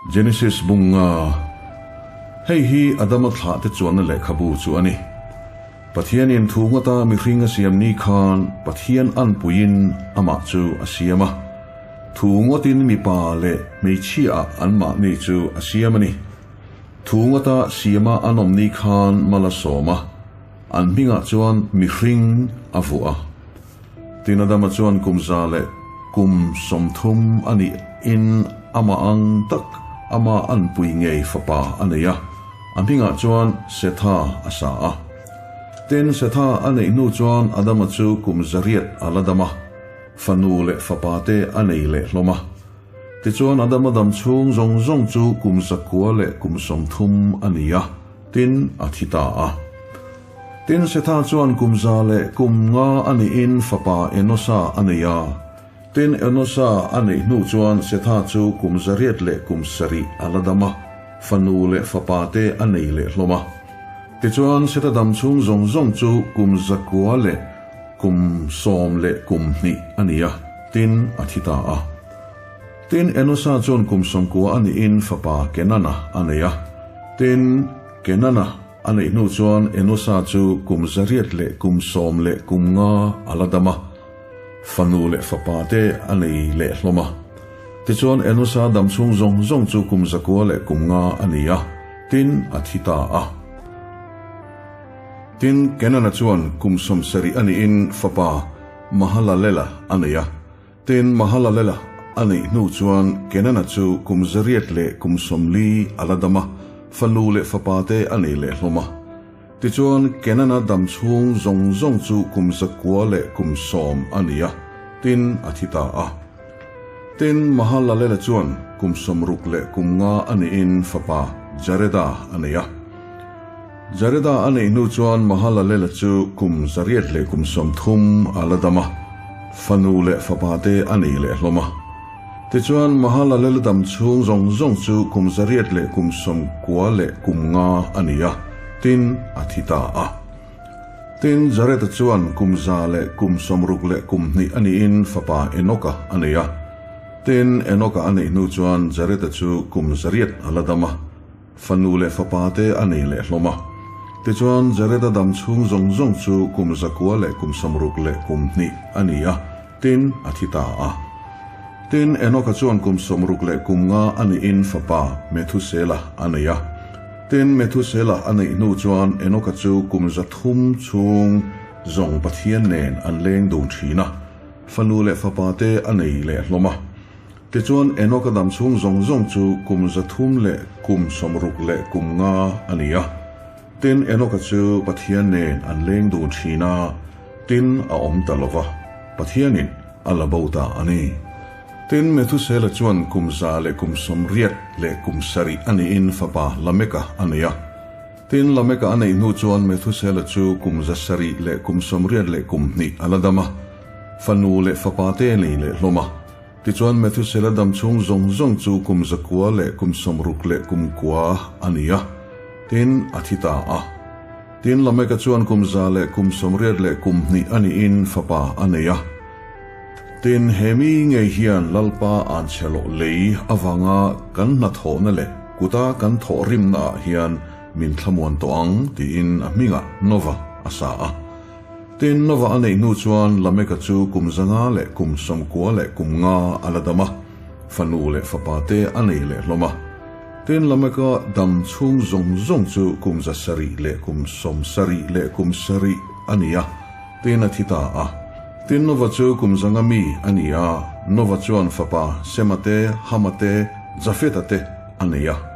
Genesis bunga, Hei hi Adama thlahte chuanna lehkhabu chu a ni. Pathianin thu ngawta mihring a siam ni khan Pathian anpuiin amah chu a siam a. Thu ngawtin mipa leh hmeichhia-ah anmahni chu a siam a ni. Thu ngawta siama an awm ni khan mal a sawm a, an hmingah chuan mihring a vuah a. Tin Adama chuan kum za leh kum 30 a nih in amah ang tak ama anpui ngei fapa a nei a, a hmingah chuan Setha a sa a. Tin Setha a neih hnu chuan Adama chu kum 800 a la dam a, fanu leh fapa te a nei leh hlawm a. Tichuan Adama dam chhung zawng zawng chu kum 900 leh kum 30 a ni a, tin a thi ta a. Tin, Setha chuan kum 105 a nihin fapa Enosa a nei a. Tin, Enosa a neih hnu chuan Setha chu kum 807 a la dam a, fanu leh fapa te a nei leh hlawm a. Tichuan, Setha dam chhung zawng zawng chu kum 912 a ni a, tin, a thi ta a. Tin, Enosa chuan kum 90 a nihin fapa Kenana a nei a. Tin, Kenana A neih hnu chuan Enosa chu kum 815 a la dam a, fanu leh fapa te a nei leh hlawm a. Tichuan Enosa dam chhung zawng zawng chu kum 905 a ni a, tin a thi ta a. Tin, Kenana chuan kum 70 a nihin fapa Mahalalela a nei a. Tin, Mahalalela a neih hnu chuan Kenana chu kum 840 a la dam a, fanu leh fapa te a nei leh hlawm a. Tichuan, Kenana dam chhung zawng zawng chu kum 910 a ni a, tin a thi ta a. Tin, Mahalalela chuan kum 65 a nihin fapa Jareda a nei a. Jareda a neih hnu chuan Mahalalela chu kum 830 a la dam a, fanu leh fapa te a nei leh hlawm a. Tichuan, Mahalalela dam chhung zawng zawng chu kum 895 a ni a, tin a thi ta a. Tin, Jareda chuan kum 162 a niin fapa Enoka a nei a. Tin, Enoka a neih hnu chuan Jareda chu kum 800 a la dam a. Fanu leh fapa te a nei leh hlawm a. Tichuan, Jareda dam chhung zawng zawng chu kum 962 a ni a, tin a thi ta a. Tin, Enoka chuan kum 65 a nihin fapa Methusela a nei a. Tin, Methusela a neih hnu chuan Enoka chu kum 300 chhung zawng Pathian nen an leng dun thin a, fanu leh fapa te a nei leh hlawm a. Tichuan, Enoka dam chhung zawng zawng chu kum 365 a ni a. Tin, Enoka chu Pathian nen an leng dun thin a, tin a awm ta lo va, Pathianin a la bo ta a ni. Tin, Methusela chuan kum 187 a niin fapa Lameka a nei a. Tin, Lameka a neih hnu chuan Methusela chu kum 782 a la dam a, fanu leh fapa te nei leh hlawm a. Tichuan Methusela dam chhung zawng zawng chu kum 969 a ni a, tin a thi ta a. Tin, Lameka chuan kum 182 a niin fapa a nei a. Tin, he mi ngei hian Lalpa an chhe loh lei avanga kan hnathawhna leh kuta kan thawh rimnaah hian min thlamuan tawh ang tiin a hmingah Nova a sa a. Tin, Nova a neih hnu chuan Lameka chu kum 595 a la dam a, fanu leh fapa te a nei leh hlawm a. Tin, Lameka dam chhung zawng zawng chu kum 777 a ni a, tin a thi ta a. Tin, Nova chu kum 100 mi a ni a, Nova chuan fapa Sema te, Hama te, Jafeta te a nei a.